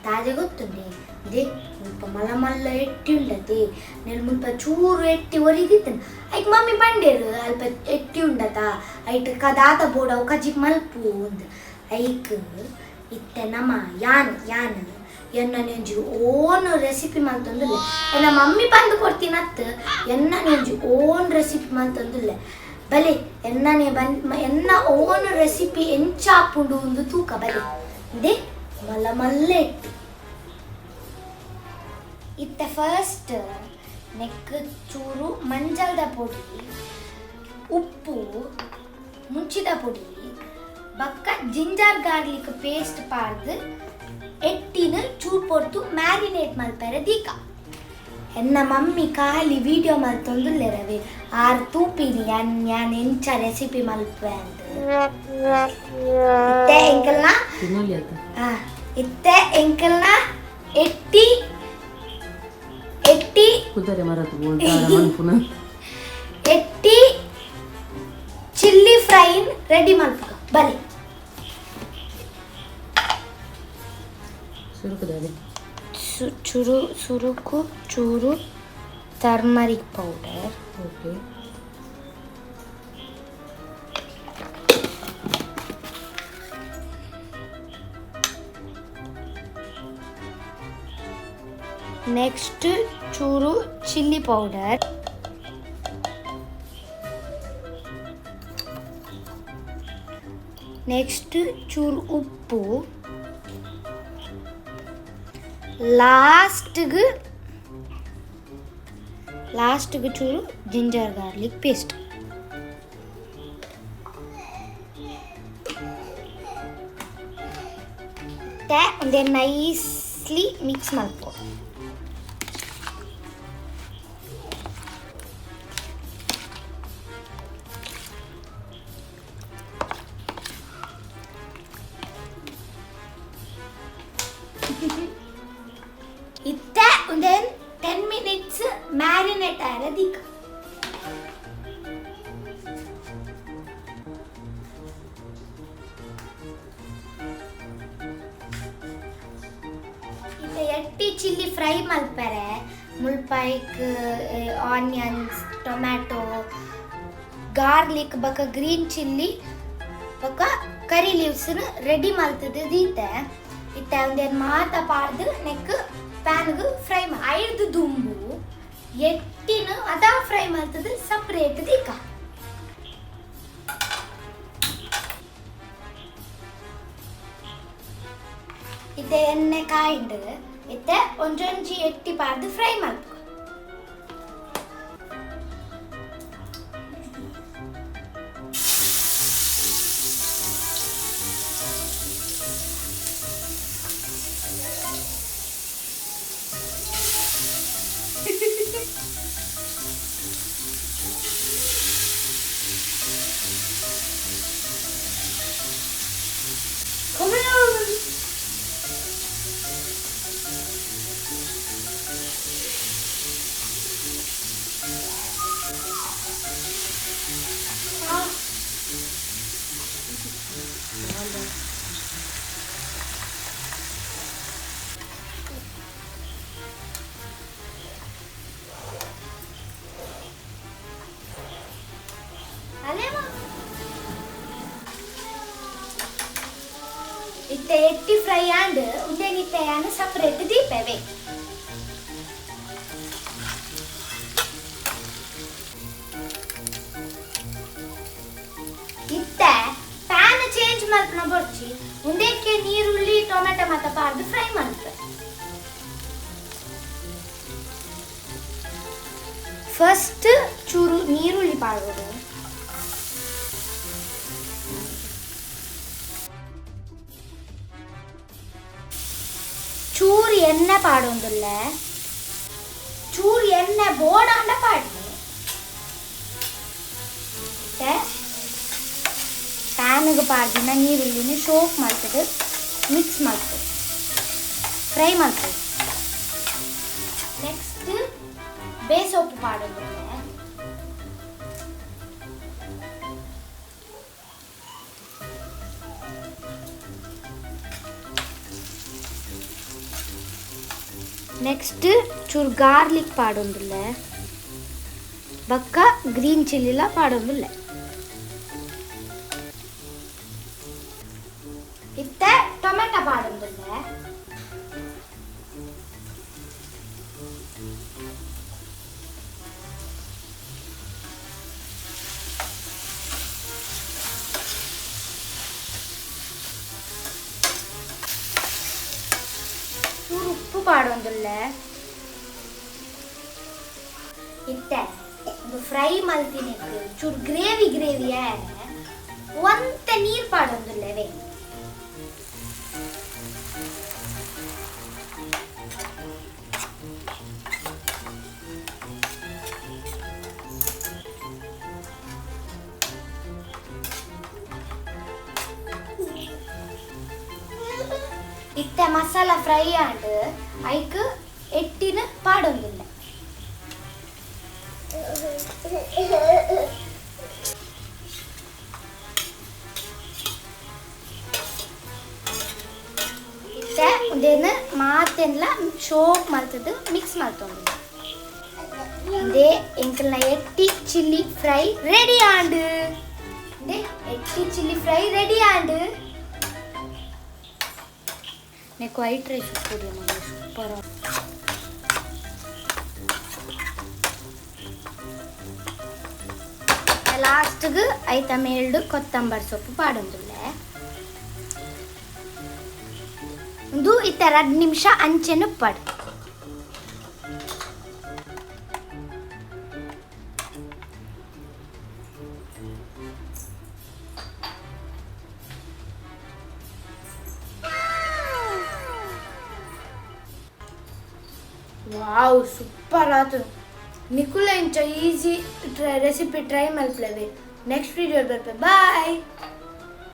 ತಾಜೆ ಗೊತ್ತುಂಡೆ ಇದೆ ಮುಲ್ಪ ಮಲ್ಲ ಮಲ್ಲ ಎಟ್ಟಿ ಉಂಡತೆ. ನೆಲ್ ಮುಲ್ಪ ಚೂರು ಎಟ್ಟಿ ಒರಿದಿತ್ತನು. ಐಕ್ ಮಮ್ಮಿ ಪಂಡೇರು ಅಲ್ಪ ಎಟ್ಟಿ ಉಂಡತ, ಐಟ್ ಕದಾತ ಬೋಡವು ಕಜಿಪ್ ಮಲ್ಪು ಅಂದ್. ಐಕ್ ಇತ್ತೆ ನಮ ಯಾನ್ ಯಾನ್ ಎನ್ನ ಒಂಜಿ ಓನ್ ರೆಸಿಪಿ ಮಲ್ತೊಂದುಲ್ಲೆ. ಎನ್ನ ಮಮ್ಮಿ ಪಂದ್ ಕೊರ್ತಿನತ್ ಎನ್ನ ಒಂಜಿ ಓನ್ ರೆಸಿಪಿ ಮಲ್ತೊಂದುಲ್ಲೆ. ಬಲೆ ಎನ್ನನೆ ಬನ್ ಎನ್ನ ಓನ್ ರೆಸಿಪಿ ಎಂಚಾಪುಂಡು ಉಂದು ತೂಕ ಬಲೆ. ಇಂದೆ ಮಲ್ಲ ಮಲ್ಲ ಎಟ್ಟಿ. ಇತ್ತೆ ಫಸ್ಟ್ ನೆಕ್ ಚೂರು ಮಂಜಲ್ದ ಪೊಡಿ, ಉಪ್ಪು, ಮುಂಚಿದ ಪೊಡಿ ಬಕ್ಕ ಜಿಂಜರ್ ಗಾರ್ಲಿಕ್ ಪೇಸ್ಟ್ ಪಾಡ್ದು ಎಟ್ಟಿನ ಚೂರು ಪೊರ್ತು ಮ್ಯಾರಿನೇಟ್ ಮಲ್ಪೆರೆ ದೀಕ. ಎನ್ನ ಮಮ್ಮಿ ಖಾಲಿ ವಿಡಿಯೋ ಮಲ್ತೊಂದುಲ್ಲೆರವೆ, ಆರ್ ತೂಪಿನಿ ಯಾನ್ ಯಾನ್ ಎಂಚ ರೆಸಿಪಿ ಮಲ್ಪೆ ಅಂತ. ಇತ್ತೆ ಎಂಕಲ್ನ ಇತ್ತೆ ಎಂಕಲ್ನ ಎಟ್ಟಿ ಎಟ್ಟಿ ಎಟ್ಟಿ ಚಿಲ್ಲಿ ಫ್ರೈನ್ ರೆಡಿ ಮಲ್ಪುಗ ಬಲೆ. ಚೂರು ಸುರುಕು ಚೂರು ಟರ್ಮರಿಕ್ ಪೌಡರ್. ಓಕೆ. ನೆಕ್ಸ್ಟ್ ಚೂರು ಚಿಲ್ಲಿ ಪೌಡರ್. ನೆಕ್ಸ್ಟ್ ಚೂರು ಉಪ್ಪು. ಲಾಸ್ಟ್ಗೆ ಲಾಸ್ಟ್ಗೆ ಚೂರು ಜಿಂಜರ್ ಗಾರ್ಲಿಕ್ ಪೇಸ್ಟ್. ಮತ್ತೆ ಒಂದೇ ನೈಸ್ಲಿ ಮಿಕ್ಸ್ ಮಲ್ಪು. ಇತ್ತೆ ಒಂದೇನು 10 ಮಿನಿಟ್ಸ್ ಮ್ಯಾರಿನೇಟ್ ಆಯರ ದೀಕ. ಇತ್ತೆ ಎಟ್ಟಿ ಚಿಲ್ಲಿ ಫ್ರೈ ಮಲ್ಪೆರೆ ಮುಲ್ಪೈಕ್ ಆನಿಯನ್ಸ್, ಟೊಮ್ಯಾಟೊ, ಗಾರ್ಲಿಕ್ ಬೊಕ ಗ್ರೀನ್ ಚಿಲ್ಲಿ ಬೊಕ ಕರಿ ಲೀವ್ಸ್ನ ರೆಡಿ ಮಲ್ತದ ದೀತೆ. ಇತ್ತೆ ಒಂದೇನು ಮಾತ ಪಾಡ್ದು ನೆಕ್ ಪ್ಯಾನ್ಗ್ ಫ್ರೈ ಐದು ದುಂಬು ಎಟ್ಟಿನ ಅದ ಫ್ರೈ ಮಲ್ತದ ಸಪ್ರೇಟ್ ದೀಕ. ಇತ್ತೆ ಎಣ್ಣೆ ಕಾಯಿಂಡು ಇತ್ತೆ ಒಂಜೊಂಜಿ ಎಟ್ಟಿ ಪಾಡ್ದು ಫ್ರೈ ಮಲ್ಪು. ಇತ್ತೆ ಎಟ್ಟಿ ಫ್ರೈ ಆಂಡ್ ಉಂದೆನಿತ್ತೆ ಯಾನ್ ಸಪ್ರೇಟ್ ದೀಪೆವೆ. ಇತ್ತೆ ಪ್ಯಾನ್ ಚೇಂಜ್ ಮಲ್ಪನ ಬೊರ್ಚಿ, ಉಂದೆಕ್ಕೆ ನೀರುಳ್ಳಿ ಟೊಮೆಟೊ ಮಾತ ಪಾಡ್ದು ಫ್ರೈ ಮಲ್ಪೆ. ಫಸ್ಟ್ ಚೂರು ನೀರುಳ್ಳಿ ಪಾಡೋದು. ಚೂರು ಎಣ್ಣೆ ಪಾಡೊಂದುಲ್ಲೆ, ಚೂರು ಎಣ್ಣೆ ಬೋಡಾಂಡ ಪಾಡ್ಲೆ. ಇತ್ತೆ ಪ್ಯಾನ್ಗೆ ಪಾಡ್ದಿನ ನೀರುಳ್ಳಿನ ಶೋಕ್ ಮಲ್ತದು ಮಿಕ್ಸ್ ಮಲ್ತು ಫ್ರೈ ಮಲ್ತು. ನೆಕ್ಸ್ಟ್ ಬೇಸೊಪ್ಪು ಪಾಡೊಂದುಲ್ಲೆ. Next ಚೂರು ಗಾರ್ಲಿಕ್ ಪಾಡೊಂದುಲ್ಲೆ ಬಕ್ಕ ಗ್ರೀನ್ ಚಿಲ್ಲಿಲ ಪಾಡೊಂದುಲ್ಲೆ. ಇತ್ತೆ ಟೊಮೆಟೊ ಪಾಡೊಂದುಲ್ಲೆ. ಚೂರು ಉಪ್ಪು ಪಾಡೊಂದುಲ್ಲೆ. ಇತ್ತೆ ಒಂದು ಫ್ರೈ ಮಲ್ತಿನ ಚೂರು ಗ್ರೇವಿ ಗ್ರೇವಿ ಒಂತೆ ನೀರು ಪಾಡೊಂದುಲ್ಲೆವೆ. ಇತ್ತೆ ಮಸಾಲ ಫ್ರೈ ಆಂಡ್ ಐಕ್ ಎಟ್ಟಿನ ಪಾಡೊಂದುಲ್ಲೆ. ಇತ್ತೆ ಉಂದೇನು ಮಾತೆನ್ಲ ಶೋಕ್ ಮಲ್ತದ್ದು ಮಿಕ್ಸ್ ಮಲ್ತೊಂದುಲ್ಲೆ. ಉಂದೇ ಎಂಕಲ್ನ ಎಟ್ಟಿ chilli fry ready and. ಉಂದೇ ಎಟ್ಟಿ chilli fry ready and. ನೆಕ್ white rice ಉಪ್ಪುಡಿ super. ಲಾಸ್ಟ್ಗೆ ಐತ ಮೇಲ್ಡು ಕೊತ್ತಂಬರಿ ಸೊಪ್ಪು ಪಾಡೊಂದುಲ್ಲೆ. ಒಂದು ಇತ್ತ 2 ನಿಮಿಷ ಅಂಚೆನು ಪಾಡು. ವಾವ್, ಸೂಪರ್ ಆತು. ನಿಕುಲ ಇಂಚ easy recipe try ಮಲ್ಪಲೇವೆ. Next video ಬರ್ಪೆ. ಬಾಯ್.